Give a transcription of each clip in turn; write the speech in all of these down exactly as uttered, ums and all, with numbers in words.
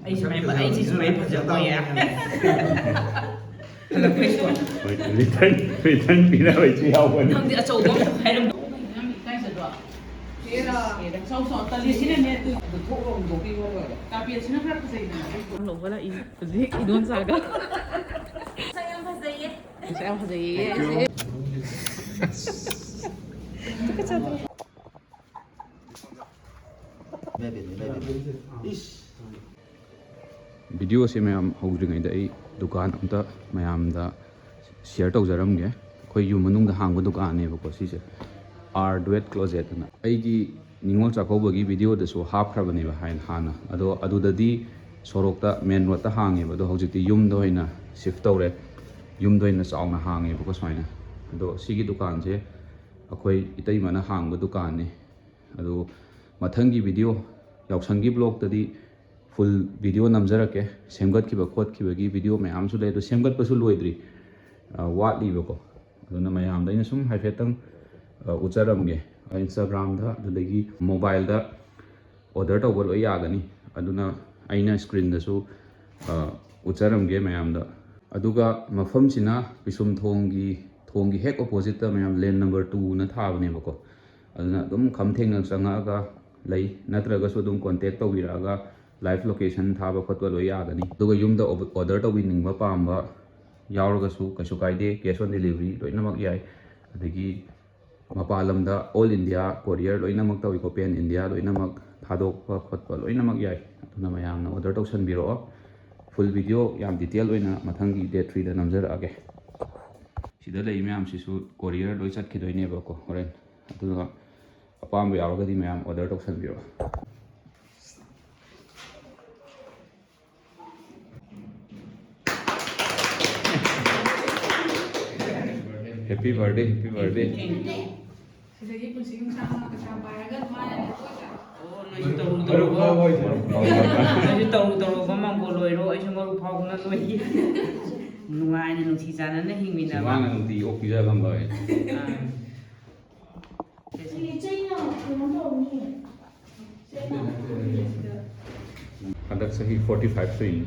ꯑꯩ ꯁꯨꯃꯥꯏꯅ ꯑꯩꯁꯤ ꯁꯨꯃꯥꯏꯅ ꯐꯖꯕ ꯑꯣꯏꯌꯦ꯫ ꯍꯜꯂꯛꯄꯩꯁꯨ꯫ ꯍꯣꯏ, ꯔꯤꯇꯔꯟ ꯔꯤꯇꯔꯟ ꯄꯤꯅꯕꯩꯁꯨ ꯌꯥꯎꯕꯅꯤ꯫ ꯅꯪꯗꯤ ꯑꯆꯧꯕ ꯑꯃ ꯍꯥꯏꯔꯝꯗꯣ꯫ ꯅꯪ ꯏꯀꯥꯏꯖꯗ꯭ꯔꯣ? ꯆꯦꯔꯥ꯫ ꯆꯦꯔꯥ꯫ ꯆꯥꯎ ꯆꯥꯎ ꯇꯜꯂꯤ꯫ ꯁꯤꯅꯅꯦ ꯑꯗꯨ꯫ ꯑꯗꯨ ꯊꯣꯛ ꯂꯥꯎꯅ ꯍꯨꯟꯗꯣꯛꯄꯤꯈ꯭ꯔꯣ ꯂꯣꯏꯔꯦ꯫ ꯀꯥꯔꯄꯦꯠꯁꯤꯅ ꯈꯔ ꯐꯖꯩꯗꯅ꯫ ꯂꯧꯕ ꯂꯥꯛꯏ ꯍꯧꯖꯤꯛ ꯏꯗꯣꯟꯆꯥꯒ꯫ ꯃꯁꯛ ꯌꯥꯝ ꯐꯖꯩꯌꯦ꯫ ꯃꯁꯛ ꯌꯥꯝ ꯐꯖꯩꯌꯦ꯫ ꯕꯦꯕꯤꯅꯦ, ꯕꯦꯕꯤ꯫ ꯏꯁ꯫ ꯚꯤꯗꯤꯑꯣꯁꯦ ꯃꯌꯥꯝ ꯍꯧꯗ꯭ꯔꯤꯉꯩꯗ ꯑꯩ ꯗꯨꯀꯥꯟ ꯑꯝꯇ ꯃꯌꯥꯝꯗ ꯁꯤꯌꯔ ꯇꯧꯖꯔꯝꯒꯦ꯫ ꯑꯩꯈꯣꯏ ꯌꯨꯝ ꯃꯅꯨꯡꯗ ꯍꯥꯡꯕ ꯗꯨꯀꯥꯟꯅꯦꯕꯀꯣ ꯁꯤꯁꯦ, ꯑꯥꯔ ꯗ꯭ꯋꯦꯠ ꯀ꯭ꯂꯣꯖꯦꯠ ꯑꯅ꯫ ꯑꯩꯒꯤ ꯅꯤꯉꯣꯜ ꯆꯥꯛꯀꯧꯕꯒꯤ ꯚꯤꯗꯤꯑꯣꯗꯁꯨ ꯍꯥꯞꯈ꯭ꯔꯕꯅꯦꯕ ꯍꯥꯏꯅ ꯍꯥꯟꯅ꯫ ꯑꯗꯣ ꯑꯗꯨꯗꯗꯤ ꯁꯣꯔꯣꯛꯇ, ꯃꯦꯟ ꯔꯣꯗꯇ ꯍꯥꯡꯉꯦꯕ꯫ ꯑꯗꯣ ꯍꯧꯖꯤꯛꯇꯤ ꯌꯨꯝꯗ ꯑꯣꯏꯅ ꯁꯤꯐ ꯇꯧꯔꯦ, ꯌꯨꯝꯗ ꯑꯣꯏꯅ ꯆꯥꯎꯅ ꯍꯥꯡꯉꯦꯕꯀꯣ ꯁꯨꯃꯥꯏꯅ꯫ ꯑꯗꯣ ꯁꯤꯒꯤ ꯗꯨꯀꯥꯟꯁꯦ ꯑꯩꯈꯣꯏ ꯏꯇꯩꯃꯅ ꯍꯥꯡꯕ ꯗꯨꯀꯥꯟꯅꯤ꯫ ꯑꯗꯣ ꯃꯊꯪꯒꯤ ꯚꯤꯗꯤꯑꯣ, ꯌꯥꯎꯁꯪꯒꯤ ꯕ꯭ꯂꯣꯛꯇꯗꯤ ꯐꯨꯜ ꯚꯤꯗꯤꯑꯣ ꯅꯝꯖꯔꯛꯀꯦ꯫ ꯁꯦꯝꯒꯠꯈꯤꯕ ꯈꯣꯠꯈꯤꯕꯒꯤ ꯚꯤꯗꯤꯑꯣ ꯃꯌꯥꯝꯁꯨ ꯂꯩ, ꯑꯗꯣ ꯁꯦꯝꯒꯠꯄꯁꯨ ꯂꯣꯏꯗ꯭ꯔꯤ, ꯑ, ꯋꯥꯠꯂꯤꯕꯀꯣ꯫ ꯑꯗꯨꯅ ꯃꯌꯥꯝꯗ ꯑꯩꯅ ꯁꯨꯝ ꯍꯥꯏꯐꯦꯠꯇꯪ, ꯑ, ꯎꯠꯆꯔꯝꯒꯦ꯫ ꯏꯟꯁꯇꯥꯒ꯭ꯔꯥꯝꯗ, ꯑꯗꯨꯗꯒꯤ ꯃꯣꯕꯥꯏꯜꯗ ꯑꯣꯔꯗꯔ ꯇꯧꯕ ꯂꯣꯏ ꯌꯥꯒꯅꯤ꯫ ꯑꯗꯨꯅ ꯑꯩꯅ ꯁ꯭ꯀ꯭ꯔꯤꯟꯗꯁꯨ, ꯑ, ꯎꯠꯆꯔꯝꯒꯦ ꯃꯌꯥꯝꯗ꯫ ꯑꯗꯨꯒ ꯃꯐꯝꯁꯤꯅ ꯄꯤꯁꯨꯝ ꯊꯣꯡꯒꯤ, ꯊꯣꯡꯒꯤ ꯍꯦꯛ ꯑꯣꯄꯣꯖꯤꯠꯇ ꯃꯌꯥꯝ ꯂꯦꯟ ꯅꯝꯕꯔ ꯇꯨꯅ ꯊꯥꯕꯅꯦꯕꯀꯣ꯫ ꯑꯗꯨꯅ ꯑꯗꯨꯝ ꯈꯝ ꯊꯦꯡꯅ ꯆꯪꯉꯛꯑꯒ ꯂꯩ, ꯅꯠꯇ꯭ꯔꯒꯁꯨ ꯑꯗꯨꯝ ꯀꯣꯟꯇꯦꯛ ꯇꯧꯕꯤꯔꯛꯑꯒ ꯂꯥꯏꯚ ꯂꯣꯀꯦꯁꯟ ꯊꯥꯕ ꯈꯣꯠꯄ ꯂꯣꯏ ꯌꯥꯒꯅꯤ꯫ ꯑꯗꯨꯒ ꯌꯨꯝꯗ ꯑꯣ-, ꯑꯣꯔꯗꯔ ꯇꯧꯕꯤꯅꯤꯡꯕ ꯄꯥꯝꯕ ꯌꯥꯎꯔꯒꯁꯨ ꯀꯩꯁꯨ ꯀꯥꯏꯗꯦ, ꯀꯦꯁ ꯑꯣꯟ ꯗꯦꯂꯤꯚꯔꯤ ꯂꯣꯏꯅꯃꯛ ꯌꯥꯏ꯫ ꯑꯗꯒꯤ ꯃꯄꯥꯟ ꯂꯝꯗ ꯑꯣꯜ ꯏꯟꯗꯤꯌꯥ ꯀꯣꯔꯤꯌꯔ ꯂꯣꯏꯅꯃꯛ ꯇꯧꯏꯀꯣ, ꯄꯦꯟ ꯏꯟꯗꯤꯌꯥ ꯂꯣꯏꯅꯃꯛ ꯊꯥꯗꯣꯛꯄ ꯈꯣꯠꯄ ꯂꯣꯏꯅꯃꯛ ꯌꯥꯏ꯫ ꯑꯗꯨꯅ ꯃꯌꯥꯝꯅ ꯑꯣꯔꯗꯔ ꯇꯧꯁꯟꯕꯤꯔꯛꯑꯣ꯫ ꯐꯨꯜ ꯚꯤꯗꯤꯑꯣ ꯌꯥꯝ ꯗꯤꯇꯦꯜ ꯑꯣꯏꯅ ꯃꯊꯪꯒꯤ ꯗꯦꯠ ꯊ꯭ꯔꯤꯗ ꯅꯝꯖꯔꯛꯑꯒꯦ꯫ ꯁꯤꯗ ꯂꯩ ꯃꯌꯥꯝꯁꯤꯁꯨ ꯀꯣꯔꯤꯌꯔ ꯂꯣꯏ ꯆꯠꯈꯤꯗꯣꯏꯅꯦꯕꯀꯣ ꯍꯣꯔꯦꯟ꯫ ꯑꯗꯨꯒ ꯑꯄꯥꯝꯕ ꯌꯥꯎꯔꯒꯗꯤ ꯃꯌꯥꯝ order ꯇꯧꯁꯟꯕꯤꯔꯛꯑꯣ꯫ Happy birthday, happy birthday. ꯁꯤꯗꯒꯤ ꯄꯨꯟꯁꯤ ꯅꯨꯡꯁꯥꯡꯅ ꯄꯩꯁꯥ ꯄꯥꯏꯔꯒ ꯅꯨꯡꯉꯥꯏꯅ ꯂꯩꯊꯣꯛꯑꯣꯏꯗ꯭ꯔꯥ? ꯑꯣ, ꯅꯣꯏꯁꯨ ꯇꯧꯔꯨ ꯃꯔꯨꯞ ꯇꯧꯔꯨꯕ, ꯐꯥꯎꯕ ꯑꯣꯏꯁꯅꯨ꯫ ꯅꯣꯏꯁꯨ ꯇꯧꯔꯨ ꯇꯧꯔꯨꯕ ꯃꯥꯡꯒꯣꯜ ꯑꯣꯏꯔꯣ, ꯑꯩꯁꯨ ꯃꯔꯨꯞ ꯐꯥꯎꯕꯅ ꯂꯣꯏꯒꯦ꯫ ꯅꯨꯡꯉꯥꯏꯅ ꯅꯨꯡꯁꯤ ꯆꯥꯟꯅꯅ ꯍꯤꯡꯃꯤꯟꯅꯕ꯫ ꯃꯥꯅ ꯅꯨꯡꯇꯤꯒꯤ ꯑꯣꯛ ꯄꯤꯖꯕ ꯉꯝꯕ ꯑꯣꯏ꯫ ꯑꯥ꯫ ꯁꯤ ꯆꯩꯅ ꯀꯩꯅꯣ ꯇꯧꯅꯤ꯫ ꯆꯩꯅ꯫ ꯍꯟꯗꯛ ꯆꯍꯤ forty five ꯁꯨꯏꯅꯤ꯫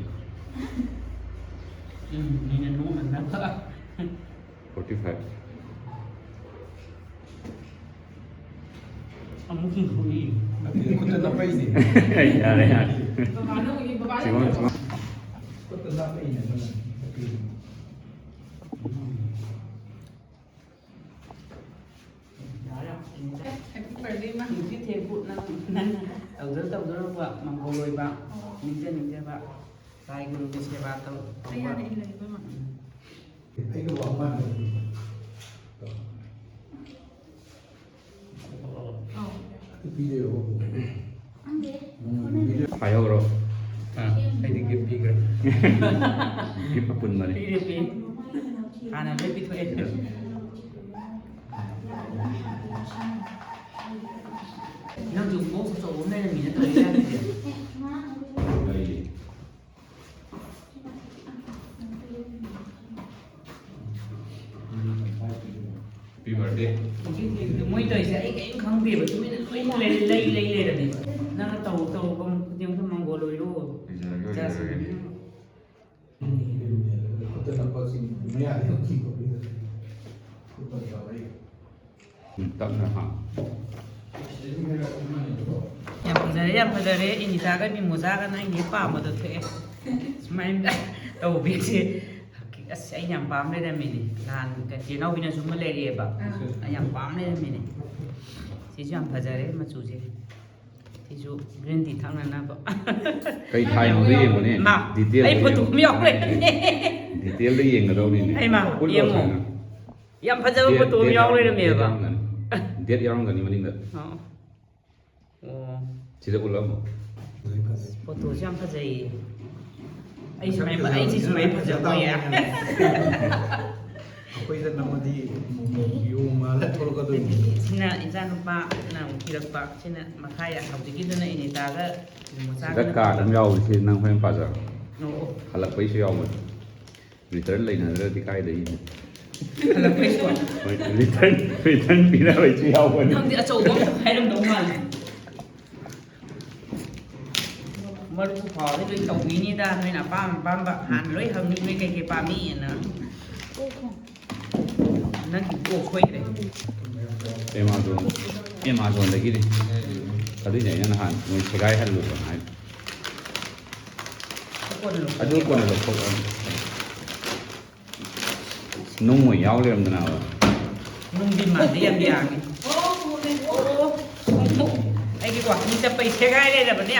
ꯎꯝ, ꯃꯤꯅ ꯅꯣꯛꯅꯅꯕ꯫ Forty five꯫ ꯑꯃꯨꯛ ꯍꯨꯝꯐꯨ꯫ ꯅꯠꯇꯦ, ꯈꯨꯠꯇ ꯅꯞꯄꯛꯏꯅꯦ꯫ ꯌꯥꯔꯦ, ꯌꯥꯔꯦ꯫ ꯕꯕꯥꯅ ꯎꯏ, ꯕꯕꯥꯅ ꯁꯤꯃ, ꯁꯤꯃ꯫ ꯈꯨꯠꯇ ꯅꯞꯄꯛꯏꯅꯦ, ꯑꯗꯨꯅ꯫ Happy birthday, ꯃꯥ꯫ ꯅꯨꯄꯤ ꯊꯦꯡꯀꯨ ꯅꯪ, ꯅꯪ ꯇꯧꯖꯔ ꯇꯧꯖꯔꯨꯕ ꯃꯪꯒꯣꯜ ꯑꯣꯏꯕ꯫ ꯑꯣ꯫ ꯅꯤꯡꯖ ꯅꯤꯡꯖꯕ꯫ ꯂꯥꯏ ꯒꯨꯔꯨꯒꯤ ꯁꯦꯕꯥ ꯇꯧ-, ꯇꯧꯕ꯫ ꯑꯩꯅ ꯏꯜꯂꯦ, ꯏꯕꯦꯝꯃ꯫ ꯎꯝ꯫ ꯑꯩꯒ ꯋꯥ ꯃꯥꯟꯅꯕ꯫ ꯑꯧ꯫ ꯅꯨꯄꯤꯗ ꯌꯧꯍꯧꯕ꯫ ꯈꯪꯗꯦ꯫ ꯎꯝ, ꯅꯨꯄꯤꯗ ꯍꯥꯏꯍꯧꯔꯣ꯫ ꯑꯥ, ꯑꯩꯗꯤ gift ꯄꯤꯈ꯭ꯔꯦ꯫ Gift ꯑꯄꯨꯟꯕꯅꯦ꯫ ꯄꯤꯔꯦ, ꯄꯤꯔꯦ꯫ ꯍꯥꯟꯅ ꯂꯣꯏ ꯄꯤꯊꯣꯛꯑꯦ꯫ ꯅꯪꯁꯨ box ꯑꯆꯧꯕ ꯑꯃ ꯂꯩꯔꯝꯃꯤꯅ ꯇꯧꯔꯤ ꯌꯥꯗ꯭ꯔꯦ꯫ ꯂꯩꯌꯦ꯫ Happy birthday꯫ ꯃꯣꯏ ꯇꯧꯔꯤꯁꯦ ꯑꯩ ꯀꯔꯤꯝ ꯈꯪꯗꯦꯕ, ꯇꯨꯃꯤꯟꯅ ꯂꯣꯏ ꯂꯩ, ꯂꯩ, ꯂꯩ ꯂꯩꯔꯝꯃꯦꯕ꯫ ꯅꯪꯅ ꯇꯧ, ꯇꯧ, ꯈꯨꯗꯤꯡꯃꯛꯇ ꯃꯪꯒꯣꯜ ꯑꯣꯏꯔꯣ꯫ ꯂꯩꯖꯔꯒꯦ, ꯂꯩꯖꯔꯒꯦ꯫ ꯈꯨꯠꯇ ꯅꯞꯄꯁꯤꯡ ꯃꯌꯥꯗ ꯅꯞꯈꯤꯕ ꯃꯤꯗꯨ ꯈꯨꯠꯇ ꯌꯥꯎꯔꯛꯏ꯫ ꯎꯝ, ꯇꯞꯅ ꯍꯥ꯫ ꯌꯥꯝ ꯐꯖꯔꯦ, ꯌꯥꯝ ꯐꯖꯔꯦ꯫ ꯏꯅꯤꯇꯥꯒ ꯃꯤꯃꯣꯖꯥꯒ ꯅꯪꯒꯤ ꯍꯦꯛ ꯄꯥꯝꯕꯗꯣ ꯊꯣꯛꯑꯦ꯫ ꯁꯨꯃꯥꯏꯅ ꯇꯧꯕꯤꯁꯦ꯫ ꯑꯁ, ꯑꯩ ꯌꯥꯝ ꯄꯥꯝ ꯂꯩꯔꯝꯃꯤꯅꯦ꯫ ꯅꯍꯥꯟ ꯆꯦ ꯅꯥꯎꯕꯤꯅꯁꯨ ꯑꯃ ꯂꯩꯔꯛꯑꯦꯕ꯫ ꯑꯥ꯫ ꯑꯩ ꯌꯥꯝ ꯄꯥꯝ ꯂꯩꯔꯝꯃꯤꯅꯦ꯫ ꯁꯤꯁꯨ ꯌꯥꯝ ꯐꯖꯔꯦ ꯃꯆꯨꯁꯦ꯫ ꯁꯤꯁꯨ green tea ꯊꯛꯅꯅꯕ꯫ ꯀꯩ ꯊꯥꯏꯅꯣꯗꯣ ꯌꯦꯡꯉꯨꯅꯦ꯫ ꯃꯥ, detail ꯑꯩ ꯗꯣ photo ꯌꯦꯡꯉꯨ꯫ ꯑꯃ ꯌꯥꯎꯔꯦ꯫ Detail ꯗ ꯌꯦꯡꯒꯗꯧꯅꯤꯅꯦ꯫ ꯍꯩꯃꯥ, full ꯌꯦꯡꯉꯣ꯫ ꯂꯣꯏꯁꯟꯅ꯫ ꯌꯥꯝ ꯐꯖꯕ date, photo ꯑꯃ date ꯌꯥꯎ ꯌꯥꯎꯔꯝꯒꯅꯤ, ꯂꯩꯔꯝꯃꯦꯕ꯫ Date ꯌꯥꯎꯔꯝꯒꯅꯤ, date ꯌꯥꯎꯔꯝꯒꯅꯤ ꯃꯅꯤꯡꯗ꯫ ꯑꯣ꯫ ꯑꯣ꯫ ꯁꯤꯗ ꯎꯠꯂꯝꯃꯣ꯫ Photo ꯁꯦ ꯌꯥꯝ ꯐꯖꯩꯌꯦ꯫ ꯑꯩ ꯁꯨꯃꯥꯏꯅ, ꯃꯁꯛ ꯑꯩꯁꯦ ꯁꯨꯃꯥꯏꯅ ꯐꯖꯕ ꯐꯖꯕ ꯇꯥꯕꯅꯦ꯫ ꯌꯥꯏ꯫ ꯑꯩꯈꯣꯏꯗ ꯅꯝꯃꯗꯤ ꯌꯣꯡ ꯃꯥꯜꯂ ꯊꯣꯛꯂꯛꯀꯗꯣꯏꯅꯤ꯫ ꯁꯤꯅ ꯏꯆꯥꯅꯨꯄꯥꯅ ꯑꯃꯨꯛ ꯄꯤꯔꯛꯄ꯫ ꯁꯤꯅ ꯃꯈꯥ ꯌꯥ-, ꯍꯧꯖꯤꯛꯀꯤꯗꯨꯅ ꯏꯅꯤꯇꯥꯒ ꯃꯣꯆꯥꯒꯅ ꯁꯤꯗ card ꯄꯤꯔꯛꯄ꯫ ꯑꯃ ꯌꯥꯎꯕꯁꯤ ꯅꯪ ꯍꯣꯔꯦꯟ ꯄꯥꯖꯔꯣ꯫ ꯑꯣ, ꯑꯣ꯫ ꯍꯜꯂꯛꯄꯩꯁꯨ ꯌꯥꯎꯕꯅꯤ꯫ Return ꯂꯩꯅꯗ꯭ꯔꯗꯤ ꯀꯥꯏꯗꯒꯤ? ꯍꯜꯂꯛꯄꯩꯁꯨ? ꯍꯣꯏ, return, return ꯄꯤꯅꯕꯩꯁꯨ ꯌꯥꯎꯕꯅꯤ꯫ ꯅꯪꯗꯤ ꯑꯆꯧꯕ ꯑꯃ ꯍꯥꯏꯔꯝꯗꯧ ꯃꯥꯜꯂꯦ꯫ ꯃꯔꯨ ꯐꯥꯎꯗꯤ ꯂꯣꯏ ꯇꯧꯕꯤꯅꯤꯗ, ꯅꯣꯏꯅ ꯑꯄꯥꯝ ꯑꯄꯥꯝꯕ ꯍꯥꯟꯅ ꯂꯣꯏ ꯍꯪꯅꯤ, ꯅꯣꯏ ꯀꯩꯀꯩ ꯄꯥꯝꯃꯤꯅ꯫ ꯅꯪꯒꯤ ꯀꯣꯛ ꯁꯣꯏꯈ꯭ꯔꯦ꯫ ꯑꯦꯃꯥꯖꯣꯟ, ꯑꯦꯃꯥꯖꯣꯟꯗꯒꯤꯅꯤ꯫ ꯑꯗꯨꯏꯅꯦ ꯑꯩꯅ ꯅꯍꯥꯟ ꯃꯣꯏ ꯁꯦꯒꯥꯏꯍꯜꯂꯨꯕꯅ ꯍꯥꯏꯗꯣ꯫ ꯀꯣꯟꯅ ꯂꯧꯊꯣꯛꯀꯦ꯫ ꯑꯗꯨ ꯀꯣꯟꯅ ꯂꯧꯊꯣꯛꯑꯣ꯫ ꯅꯨꯡ ꯑꯣꯏ ꯌꯥꯎ ꯂꯩꯔꯝꯗꯅꯕ꯫ ꯅꯨꯡꯗꯤ ꯃꯥꯟꯗꯤ ꯌꯥꯝ ꯌꯥꯡꯉꯤ꯫ ꯑꯩꯒꯤ ꯋꯥꯀꯤꯡ ꯆꯠꯄꯩ ꯁꯦꯒꯥꯏ ꯂꯩꯔꯕꯅꯦ꯫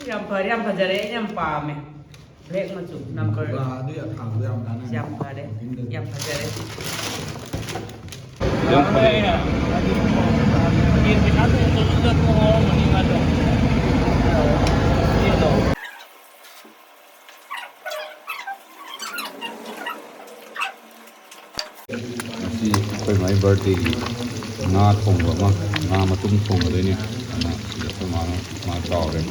ꯌꯥꯝ ꯐꯔꯦ, ꯌꯥꯝ ꯐꯖꯔꯦ, ꯑꯩ ꯌꯥꯝ ꯄꯥꯝꯃꯦ꯫ ꯕ꯭ꯂꯦꯛ ꯃꯆꯨ ꯅꯝꯕꯔ꯫ ꯃꯨꯒꯥꯗꯤ ꯑꯊꯥꯕꯗ ꯌꯥꯝ ꯀꯥꯟꯅꯩ꯫ ꯌꯥꯝ ꯐꯔꯦ, ꯋꯥꯀꯤꯡꯗꯗꯤ꯫ ꯌꯥꯝ ꯐꯖꯔꯦ꯫ ꯌꯥꯝ ꯐꯔꯦ꯫ ꯉꯁꯤ ꯑꯩꯈꯣꯏ ꯃꯥꯏ ꯕꯥꯔꯗꯦꯒꯤ ꯉꯥ ꯊꯣꯡꯕ ꯑꯃ, ꯉꯥ ꯃꯇꯨꯝ ꯊꯣꯡꯒꯗꯣꯏꯅꯤ꯫ ꯑꯗꯨꯅ ꯁꯤꯗ ꯑꯩꯈꯣꯏ ꯃꯥꯅ ꯉꯥ ꯇꯥꯎꯔꯦ꯫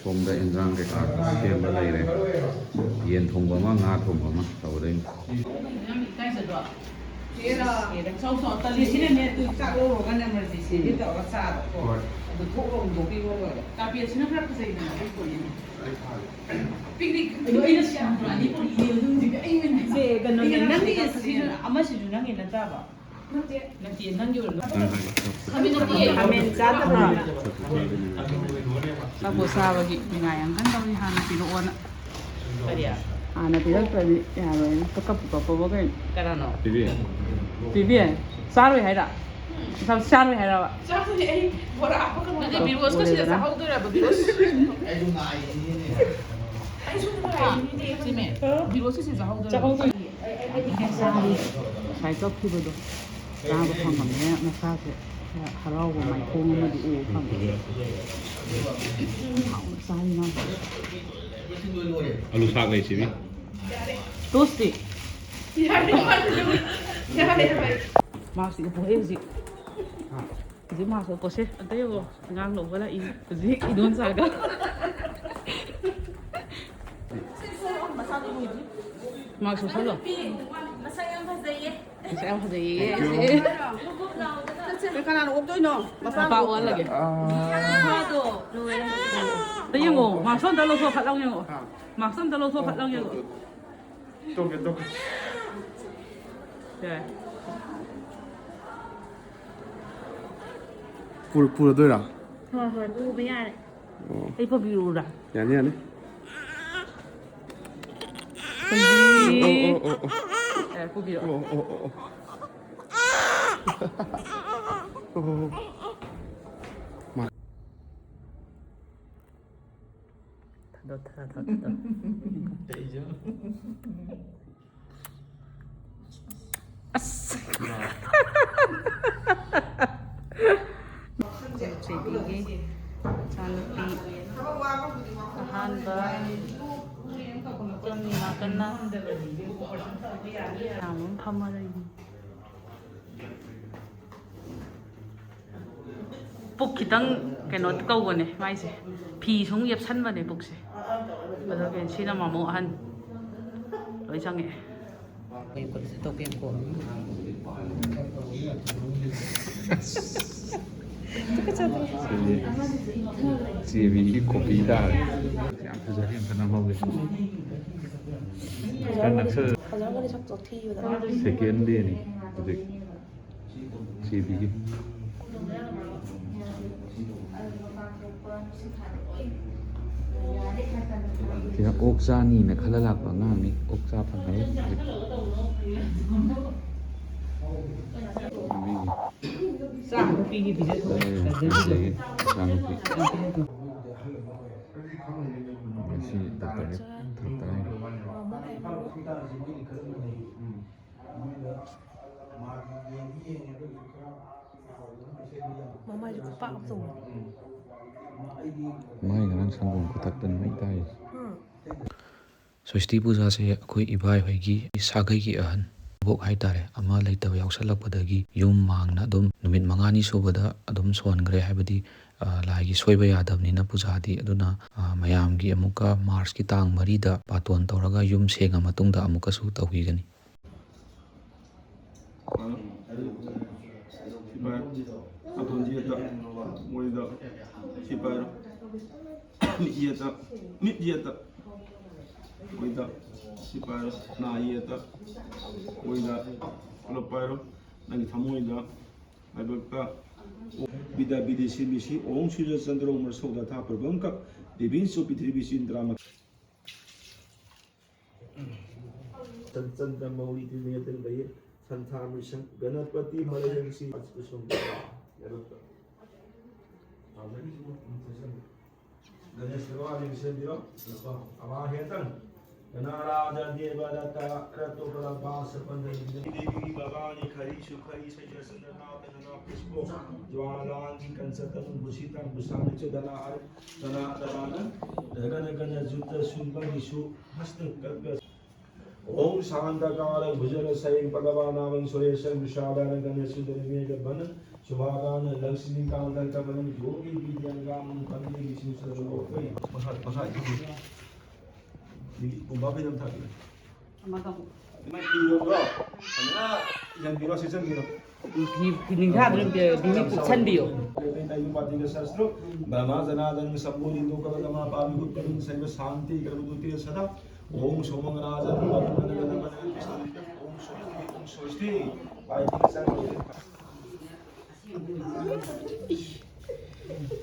ꯁꯣꯝꯗ ꯏꯟꯖꯥꯡ ꯀꯩꯀꯥ ꯁꯦꯝꯕ ꯂꯩꯔꯦ꯫ ꯌꯦꯟ ꯊꯣꯡꯕ ꯑꯃ, ꯉꯥ ꯊꯣꯡꯕ ꯑꯃ ꯇꯧꯒꯗꯣꯏꯅꯤ꯫ ꯆꯦꯔꯥ꯫ ꯆꯥꯎ ꯆꯥꯎ ꯇꯜꯂꯤ꯫ ꯁꯤꯅꯅꯦ, ꯑꯗꯨ ꯆꯥꯛ ꯂꯧꯔꯨꯔꯒꯅꯦ emergencyꯗꯤ ꯇꯧꯔꯒ ꯆꯥꯕ꯫ ꯍꯣꯏ꯫ ꯑꯗꯨ ꯊꯣꯛ ꯂꯥꯎꯅ ꯍꯨꯟꯗꯣꯛꯄꯤꯈ꯭ꯔ ꯂꯣꯏꯔꯦ꯫ ꯀꯥꯔꯄꯦꯠꯁꯤꯅ ꯈꯔ ꯐꯖꯩꯗꯅ, ꯑꯩ ꯄꯣꯠꯅꯤꯅ꯫ ꯑꯩ ꯊꯥꯒꯦ꯫ ꯄꯤꯛꯅꯤꯛ ꯑꯗꯣ ꯑꯩꯅ ꯁꯤ ꯌꯥꯝ ꯄꯨꯔꯛꯑꯗꯤ ꯄꯨꯔꯛꯏ, ꯑꯗꯨꯝꯗꯤ ꯑꯩ ꯑꯣꯏꯅ ꯁꯦ, ꯀꯩꯅꯣꯅꯦ, ꯑꯩꯅ ꯅꯪꯒꯤ ꯍꯥꯏꯕ ꯁꯤꯁꯨ, ꯑꯃꯁꯤꯁꯨ ꯅꯪꯒꯤ ꯅꯠꯇꯕ? ꯅꯠꯇꯦ꯫ ꯅꯠꯇꯦ, ꯅꯪꯒꯤ ꯑꯣꯏꯔꯝꯒꯅꯤ꯫ ꯈꯥꯃꯦꯟ ꯅꯠꯇꯤꯌꯦ꯫ ꯈꯥꯃꯦꯟ ꯆꯥꯗꯕ꯭ꯔꯣ? ꯑꯆꯥꯄꯣꯠ ꯆꯥꯕꯒꯤ ꯅꯤꯡꯉꯥꯏ ꯌꯥꯝ ꯀꯟꯅ ꯇꯧꯔꯤ, ꯍꯥꯟꯅ ꯄꯤꯔꯛꯑꯣꯅ꯫ ꯀꯔꯤ? ꯍꯥꯟꯅ ꯄꯤꯔꯛꯇ꯭ꯔꯗꯤ ꯌꯥꯔꯣꯏꯅ ꯀꯞꯄꯨ ꯀꯞꯄꯕ ꯀꯩꯅꯣ? ꯀꯅꯥꯅꯣ? ꯄꯤꯕꯤ꯫ ꯄꯤꯕꯤ? ꯆꯥꯔꯣꯏ ꯍꯥꯏꯔ? ꯆꯥ-, ꯆꯥꯔꯣꯏ ꯍꯥꯏꯔꯕ? ꯆꯥꯗꯣꯏꯅꯦ, ꯑꯩ ꯕꯣꯔꯥ ꯍꯥꯞꯄꯒ ꯅꯠꯇꯦ, ꯕꯤꯔꯣꯁꯀ ꯁꯤꯗ ꯑꯣꯏꯔꯦꯗꯅ꯫ ꯆꯥꯍꯧꯗꯣꯏꯔꯕ, ꯕꯤꯔꯣꯁ? ꯑꯩꯁꯨ ꯉꯥꯏꯔꯤꯅꯤꯅꯦ꯫ ꯑꯩꯁꯨ ꯉꯥꯏꯔꯤꯅꯤꯅꯦ꯫ ꯁꯤꯃꯦ, ꯕꯤꯔꯣꯁꯀ ꯁꯤꯗ ꯆꯥꯍꯧꯗꯣꯏꯔꯕ? ꯆꯥꯍꯧꯗꯣꯏꯅꯦ꯫ ꯉꯁꯥꯏ ꯀꯞꯈꯤꯕꯗꯣ ꯆꯥꯕ ꯐꯪꯉꯝꯃꯦ, ꯃꯁꯥꯁꯦ ꯈꯔ ꯍꯔꯥꯎꯕ ꯃꯥꯏꯊꯣꯡ ꯑꯃꯗꯤ ꯎꯕ ꯐꯪꯉꯦ꯫ ꯍꯥꯎꯅ ꯆꯥꯔꯤ ꯃꯥꯁꯦ꯫ ꯑꯂꯨ ꯁꯥꯛ ꯂꯩꯁꯤꯕꯤ꯫ ꯇꯣꯁꯇꯤ? ꯌꯥꯔꯦ, ꯌꯥꯔꯦ, ꯌꯥꯔꯦ꯫ ꯃꯥꯁꯤ ꯎꯄꯨ ꯍꯦꯛ ꯍꯧꯖꯤꯛ꯫ ꯍꯧꯖꯤꯛ ꯃꯥꯁꯨ ꯎꯄꯨꯁꯦ꯫ ꯑꯝꯇ ꯌꯦꯡꯉꯣ, ꯑꯉꯥꯡ ꯂꯧꯕ ꯂꯥꯛꯏ ꯍꯧꯖꯤꯛ ꯏꯗꯣꯟꯆꯥꯒ꯫ ꯃꯥꯁꯨ ꯎꯞꯁꯜꯂꯣ꯫ ꯃꯁꯛ ꯌꯥꯝ ꯐꯖꯩꯌꯦ꯫ ꯃꯁꯛ ꯌꯥꯝ ꯐꯖꯩꯌꯦ꯫ ꯃꯀꯨꯞ ꯃꯀꯨꯞ ꯂꯥꯎꯗꯅ꯫ ꯀꯅꯥꯅ ꯑꯣꯛꯇꯣꯏꯅꯣ? ꯃꯄꯥ ꯑꯣꯛꯍꯜꯂꯒꯦ꯫ ꯃꯄꯥꯗꯣ ꯂꯣꯏꯔꯦ꯫ ꯑꯝꯇ ꯌꯦꯡꯉꯣ, ꯃꯥꯛꯁ ꯑꯝꯇ ꯂꯧꯊꯣꯛ ꯐꯠ ꯂꯥꯎ ꯌꯦꯡꯉꯣ꯫ ꯃꯥꯛꯁ ꯑꯝꯇ ꯂꯧꯊꯣꯛ ꯐꯠ ꯂꯥꯎ ꯌꯦꯡꯉꯣ꯫ ꯇꯣꯛꯀꯦ, ꯇꯣꯛꯀꯦ꯫ ꯌꯥꯔꯦ꯫ ꯄꯨꯔ-, ꯄꯨꯔꯗꯣꯏꯔꯥ? ꯍꯣꯏ, ꯍꯣꯏ, ꯄꯨꯕ ꯌꯥꯔꯦ꯫ ꯑꯣ꯫ ꯑꯩ ꯄꯨꯕꯤꯔꯛꯎꯔꯥ? ꯌꯥꯅꯤ, ꯌꯥꯅꯤ꯫ ꯄꯨꯕꯤ-, ꯑꯣ, ꯑꯣ, ꯑꯣ, ꯑꯣ꯫ ꯑꯦ, ꯄꯨꯕꯤꯔꯛꯑꯣ꯫ ꯑꯣ, ꯑꯣ, ꯑꯣ, ꯑꯣ꯫ ꯑꯣ꯫ ꯃꯥ-, ꯊꯥꯗꯣꯛ, ꯊꯥꯗꯣꯛ, ꯊꯥꯗꯣꯛ꯫ ꯑꯁ꯫ ꯆꯦꯕꯤꯒꯤ ꯃꯆꯥꯅꯨꯄꯤ ꯑꯍꯥꯟꯕ ꯆꯪꯉꯤ ꯅꯥꯀꯟꯅ ꯃꯌꯥꯝ ꯑꯃ ꯐꯝꯃ ꯂꯩꯔꯤ꯫ ꯄꯨꯛ ꯈꯤꯇꯪ ꯀꯩꯅꯣ ꯇꯧꯕꯅꯦ ꯃꯥꯏꯁꯦ, ꯐꯤ ꯁꯨꯝ ꯌꯦꯞꯁꯟꯕꯅꯦ ꯄꯨꯛꯁꯦ꯫ ꯑꯗꯨꯒꯤ ꯁꯤꯅ ꯃꯃꯧ ꯑꯍꯟ ꯂꯣꯏ ꯆꯪꯉꯛꯑꯦ꯫ ꯁꯤꯗꯤ ꯆꯦꯕꯤꯒꯤ ꯀꯣꯄꯤ ꯇꯥꯔꯦ꯫ ꯌꯥꯝ ꯐꯖꯔꯦ, ꯑꯝꯇ ꯅꯝꯍꯧꯒꯦ꯫ ꯈꯔ ꯅꯛꯁꯜ-, ꯐꯖꯔꯝꯒꯅꯤ ꯁꯛꯇꯣ ꯊꯤꯕꯗ꯫ ꯁꯦꯀꯦꯟ ꯗꯦꯅꯤ ꯍꯧꯖꯤꯛ꯫ ꯁꯤꯗꯒꯤ꯫ ꯁꯤꯅ ꯑꯣꯛ ꯆꯥꯅꯤꯅ ꯈꯜꯂ ꯂꯥꯛꯄ ꯑꯉꯥꯡꯅꯤ꯫ ꯑꯣꯛ ꯆꯥ ꯐꯪꯉꯔꯣꯏ ꯍꯧꯖꯤꯛ꯫ ꯃꯤꯒꯤ ꯆꯥ ꯅꯨꯄꯤꯒꯤ ꯄꯤꯖꯊꯣꯛꯑꯦ꯫ ꯑꯗꯒꯤ ꯆꯥ ꯅꯨꯄꯤ꯫ ꯉꯁꯤ ꯗꯥꯛꯇꯔꯅ ꯊꯥ ꯇꯔꯥꯒꯤ꯫ ꯃꯃꯥꯏꯁꯨ ꯈꯨꯄꯥꯛ ꯑꯃ ꯇꯧꯕꯅꯤ꯫ ꯃꯥꯏ ꯉꯔꯥꯡ ꯁꯪꯒꯣꯝ ꯈꯨꯊꯛꯇꯅꯤ ꯃꯩ ꯇꯥꯏꯁꯦ꯫ ꯎꯝ꯫ ꯁ꯭ꯋꯁꯇꯤ ꯄꯨꯖꯥꯁꯦ ꯑꯩꯈꯣꯏ ꯏꯕꯥꯏ ꯍꯣꯏꯒꯤ ꯁꯥꯒꯩꯒꯤ ꯑꯍꯟ, ꯑꯕꯣꯛ ꯍꯥꯏꯇꯥꯔꯦ, ꯑꯃ ꯂꯩꯇꯕ ꯌꯥꯎꯁꯜꯂꯛꯄꯗꯒꯤ ꯌꯨꯝ ꯃꯥꯡꯅ ꯑꯗꯨꯝ ꯅꯨꯃꯤꯠ ꯃꯉꯥꯅꯤ ꯁꯨꯕꯗ ꯑꯗꯨꯝ ꯁꯣꯟꯈ꯭ꯔꯦ꯫ ꯍꯥꯏꯕꯗꯤ, ꯑ, ꯂꯥꯏꯒꯤ ꯁꯣꯏꯕ ꯌꯥꯗꯕꯅꯤꯅ ꯄꯨꯖꯥꯗꯤ꯫ ꯑꯗꯨꯅ, ꯑ, ꯃꯌꯥꯝꯒꯤ ꯑꯃꯨꯛꯀ ꯃꯥꯔꯁꯀꯤ ꯇꯥꯡ ꯃꯔꯤꯗ ꯕꯥꯇꯣꯟ ꯇꯧꯔꯒ ꯌꯨꯝ ꯁꯦꯡꯉ ꯃꯇꯨꯡꯗ ꯑꯃꯨꯛꯀꯁꯨ ꯇꯧꯕꯤꯒꯅꯤ꯫ ꯃꯣꯏꯗ ꯁꯤ ꯄꯥꯏꯔꯣ꯫ ꯃꯤꯠ ꯌꯦꯠꯇ, ꯃꯤꯠ ꯌꯦꯠꯇ꯫ ꯃꯣꯏꯗ ꯁꯤ ꯄꯥꯏꯔꯣ꯫ ꯅꯥ ꯌꯦꯠꯇ꯫ ꯃꯣꯏꯗ ꯄꯨꯂꯞ ꯄꯥꯏꯔꯣ꯫ ꯅꯪꯒꯤ ꯊꯃꯣꯏꯗ, ꯂꯥꯏꯕꯛꯇ꯫ ꯕꯤꯗ꯭ꯌꯥ ꯕꯤꯗ꯭ꯌꯥ ꯁꯤꯟꯕꯤꯁꯤ꯫ ॐ सूर्य चंद्र उमर सौदाथा प्रभंक देवींसु पृथ्वी इंद्राम ꯆꯟꯆꯟꯗ꯭ꯔ ꯃꯧꯂꯤ ꯇ꯭ꯔꯤꯅꯦꯇ꯭ꯔ ꯂꯩꯌꯦ꯫ ꯁꯟꯊꯥ ꯃꯤꯁꯟ ꯒꯅꯄꯇꯤ ꯃꯂꯌꯪꯁꯤ ꯑꯆꯤꯇ ꯁꯨꯟꯗꯔ꯫ ꯒꯅꯦꯁ ꯚꯒꯋꯥꯟ ꯃꯤꯁꯟꯕꯤꯔꯣ꯫ ꯑꯃꯥ ꯍꯦꯇꯪ꯫ ꯒꯅꯥꯔꯥꯖ ꯗꯦꯕ ꯔꯠꯇ ꯔꯠꯇꯣ ꯄꯔ ꯚꯥꯁ ꯄꯟꯗ ꯗꯦꯕꯤ ꯚꯒꯋꯥꯅꯤ ꯈꯔꯤ ꯁꯨꯈꯔꯤ ꯁꯩꯖ ꯁꯟꯗ ꯅꯥꯇ ꯒꯅꯥ ꯄꯨꯁꯄꯣ ꯖ꯭ꯋꯥꯂꯥꯟꯒꯤ ꯀꯟꯆꯇ ꯚꯨꯁꯤꯇꯪ ꯚꯨꯁꯥꯅꯤ ꯆ ꯗꯅꯥ ꯑꯔ ꯗꯅꯥ ꯗꯅꯥꯅ ꯒꯅ ꯒꯅ ꯖꯨꯇ ꯁꯨꯝꯕ ꯅꯤꯁꯨ ꯍꯁꯇ ꯀꯠꯄ ॐ शांतकालं भुजगशयनं पद्मनाभं सुरेशं विशालगगनसदृशं मेघवर्णं शुभांगं लक्ष्मीकान्तं कमलं योगिभिर्ध्यानगम्यं वन्दे विष्णुं शिवं लोकपतिं। ꯃꯈꯥ, ꯃꯈꯥ ꯏꯊꯪ ꯃꯤ ꯄꯨꯝꯕ ꯐꯩꯅꯝ ꯊꯥꯕꯤꯌꯨ꯫ ꯃꯥꯏ ꯐꯤꯔꯣꯜꯗꯣ ꯐꯖꯅ ꯏꯟꯁꯤꯟꯕꯤꯔꯣ, ꯁꯦꯠꯆꯟꯕꯤꯔꯣ꯫ ꯐꯤ, ꯐꯤ ꯅꯤꯡꯊꯥꯗꯨꯅ ꯕꯤꯕꯤ ꯀꯨꯞꯁꯟꯕꯤꯌꯣ꯫ ꯕ꯭ꯔꯍ꯭ꯃ ꯖꯅꯥꯗꯅ ꯁꯝꯕꯣꯙꯤꯇꯣ ꯀꯕꯗꯃꯥ ꯄꯥꯃꯤ ꯍꯨꯠꯇꯅ ꯁꯩꯕ ꯁꯥꯟꯇꯤ ꯀꯔꯃꯗꯨꯇꯦ ꯁꯗꯥ꯫ ॐ सोमं राजं वरुणं गणपतिं ॐ स्वस्ति, ॐ स्वस्ति।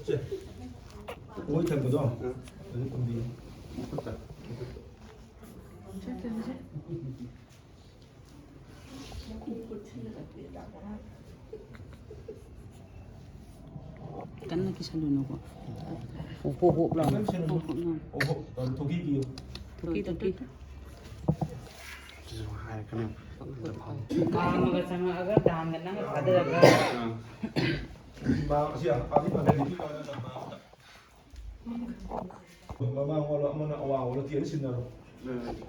ꯁꯦ, ꯃꯣꯏ ꯊꯝꯕꯗꯣ ꯑꯗꯨ ꯊꯝꯕꯤꯌꯨ꯫ ꯃꯈꯨꯠꯇ꯫ ꯀꯟꯅ ꯀꯤꯁꯜꯂꯨꯅꯨꯀꯣ꯫ ꯍꯣꯞ ꯍꯣꯞ ꯂꯥꯎꯅ꯫ ꯍꯣꯞ ꯍꯣꯞ ꯂꯥꯎꯅ꯫ ꯑꯣ, ꯍꯣ, ꯑꯗꯨ ꯊꯣꯛꯈꯤꯕꯤꯌꯨ꯫ ꯊꯣꯛꯀꯤ, ꯊꯣꯛꯀꯤ꯫ ꯀꯥꯡꯒ ꯆꯪꯉꯛꯑꯒ ꯗꯥꯝꯒ ꯅꯪꯒ ꯊꯥꯗꯔꯒ꯫ ꯑꯥ꯫ ꯃꯃꯥꯡ ꯑꯣꯜꯂꯣ, ꯑꯃꯅ ꯑꯋꯥꯡ ꯑꯣꯜꯂꯣ, ꯇꯦꯟ ꯁꯤꯟꯅꯔꯣ꯫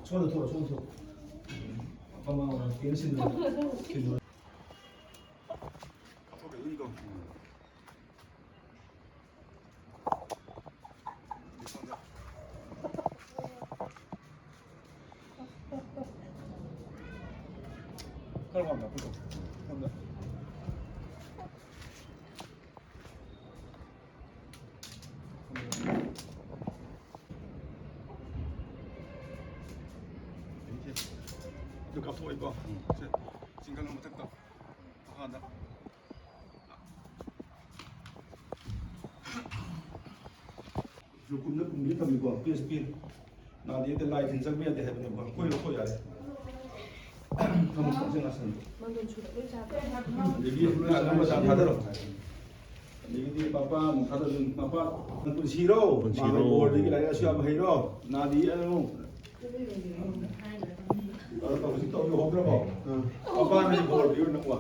ꯁꯣꯝꯗ ꯊꯣꯛꯑꯣ, ꯁꯣꯝꯗ ꯊꯣꯛꯑꯣ꯫ ꯃꯃꯥꯡ ꯑꯣꯜꯂꯣ, ꯇꯦꯟ ꯁꯤꯟꯅꯔꯣ꯫ ꯁꯤꯟꯅꯔꯣ꯫ ꯈꯔ ꯋꯥꯡꯅ ꯄꯨꯊꯣꯛ꯫ ꯁꯣꯝꯗ꯫ ꯑꯣꯏꯀꯣ꯫ ꯁꯦ, ꯁꯤꯡꯒꯜ ꯃꯊꯛꯇ, ꯃꯈꯥꯗ꯫ ꯂꯨꯀꯨꯝꯗ ꯄꯨꯝꯒꯦ ꯊꯝꯃꯤꯀꯣ, ꯄ꯭ꯂꯤꯁ, ꯄ꯭ꯂꯤꯁ꯫ ꯅꯥꯗ ꯌꯦꯛꯇ ꯂꯥꯏ ꯇꯤꯟ ꯆꯪꯕ ꯌꯥꯗꯦ ꯍꯥꯏꯕꯅꯦꯕ꯫ ꯀꯣꯏꯔꯣ, ꯀꯣꯏ ꯌꯥꯔꯦ꯫ ꯊꯝꯃꯣ, ꯊꯝꯃꯣ, ꯉꯥꯁꯟ꯫ ꯑꯗꯒꯤ ꯅꯪ ꯃꯆꯥ ꯊꯥꯗꯔꯣ꯫ ꯑꯗꯒꯤꯗꯤ ꯃꯄꯥ ꯑꯃꯨꯛ ꯊꯥꯗꯗꯣꯏꯅꯤ꯫ ꯃꯄꯥ, ꯅꯪ ꯄꯨꯟꯁꯤꯔꯣ? ꯄꯨꯟꯁꯤꯔꯣ? ꯃꯥꯒꯤ ꯕꯣꯔꯗꯒꯤ ꯂꯥꯏꯔꯤꯛ ꯂꯥꯏꯁꯨ ꯌꯥꯝ ꯍꯩꯔꯣ? ꯅꯥꯗ ꯌꯦꯛꯑꯅꯨ꯫ ꯇꯧꯔꯣ, ꯇꯧꯔꯣ, ꯍꯧꯖꯤꯛ ꯇꯧ ꯌꯧꯍꯧꯗ꯭ꯔꯕꯣ? ꯃꯄꯥꯅ ꯕꯣꯔ ꯄꯤꯔꯣ ꯅꯪꯕꯣ꯫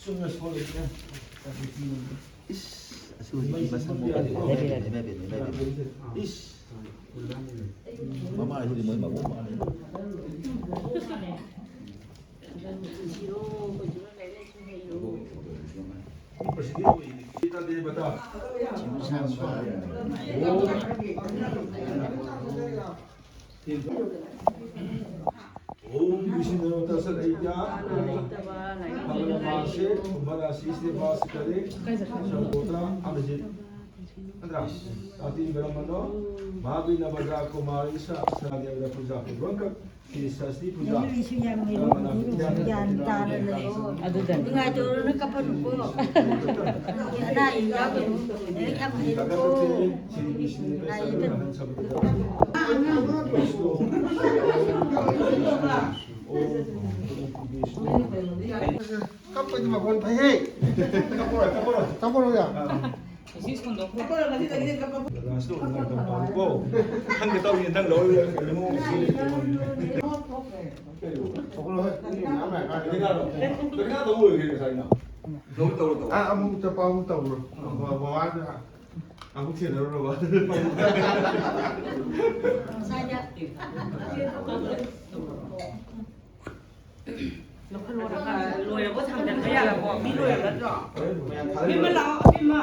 ꯆꯨꯝꯅ ꯁꯣꯜꯂꯤꯁꯤꯅ꯫ ꯏꯁ, ꯑꯁꯤ ꯍꯧꯖꯤꯛꯀꯤ ꯃꯁꯝ ꯃꯈꯩꯁꯦ꯫ ꯏꯃꯥ ꯏꯕꯦꯝꯃ, ꯏꯃꯥ ꯏꯕꯦꯝꯃ, ꯏꯃꯥ ꯏꯕꯦꯝꯃ꯫ ꯏꯁ꯫ ꯃꯃꯥ ꯍꯥꯏꯗꯨꯗꯤ ꯃꯣꯏ ꯃꯕꯣꯛ ꯃꯥꯜꯂꯦ꯫ ओम विष्णु तसदैत्या भगवान मासे मराशीसे भास्करे सर्वोत्तम अभिजित। अति ब्रह्मणो भावी नवजा कुमारी सा सना देवता पूजा पूर्वक श्री षष्ठी पूजा। ꯂꯥꯏꯁꯨ ꯌꯥꯝ ꯍꯩꯕ, ꯒ꯭ꯌꯥꯟ ꯇꯥꯅ ꯂꯩꯌꯣ꯫ ꯑꯗꯨꯗꯅꯤ꯫ ꯅꯨꯡꯉꯥꯏꯇꯧꯔꯣꯅ ꯀꯞꯄꯅꯨꯀꯣ꯫ ꯑꯅꯥ ꯑꯌꯦꯛ ꯌꯥꯎꯒꯅꯨ꯫ ꯂꯥꯏꯔꯤꯛ ꯌꯥꯝ ꯍꯩꯔꯣꯀꯣ꯫ ꯂꯥꯏ ꯌꯦꯛꯀꯅꯨ꯫ ꯀꯞꯄꯗꯤ ꯃꯈꯣꯟ ꯐꯩꯍꯦ꯫ ꯀꯞꯄꯔꯣꯏ, ꯀꯞꯄꯔꯣꯏ꯫ ꯀꯞꯄꯔꯣꯏ ꯌꯥ꯫ ꯂꯥꯁꯇ ꯑꯣꯏꯅ ꯅꯪ ꯇꯧ ꯇꯧꯔꯣꯀꯣ꯫ ꯈꯪꯒꯦ ꯇꯧꯔꯤꯅꯦ ꯅꯪ ꯂꯧꯔꯒ ꯀꯩꯅꯣ ꯁꯤ ꯂꯩꯇꯦ꯫ ꯀꯩꯅꯣ? ꯀꯩꯅꯣ ꯇꯧ ꯂꯣꯏꯈ꯭ꯔꯦ ꯉꯁꯥꯏꯅ꯫ ꯇꯧ, ꯇꯧꯔꯣ, ꯇꯧꯔꯣ꯫ ꯑꯥ, ꯑꯃꯨꯛ ꯆꯠꯄ ꯑꯃꯨꯛ ꯇꯧꯔꯣ꯫ ꯕꯕꯥ, ꯕꯕꯥꯗ ꯑꯃꯨꯛ ꯊꯦꯡꯅꯔꯨꯔꯕ? ꯉꯁꯥꯏꯗ꯫ ꯂꯣꯏꯔꯕꯣ? ꯊꯥꯡꯖꯟꯕ ꯌꯥꯔꯕꯣ? ꯃꯤ ꯂꯣꯏꯔꯕ ꯅꯠꯇ꯭ꯔꯣ? ꯑꯕꯦꯝꯃ ꯂꯥꯛꯑꯣ, ꯑꯕꯦꯝꯃ꯫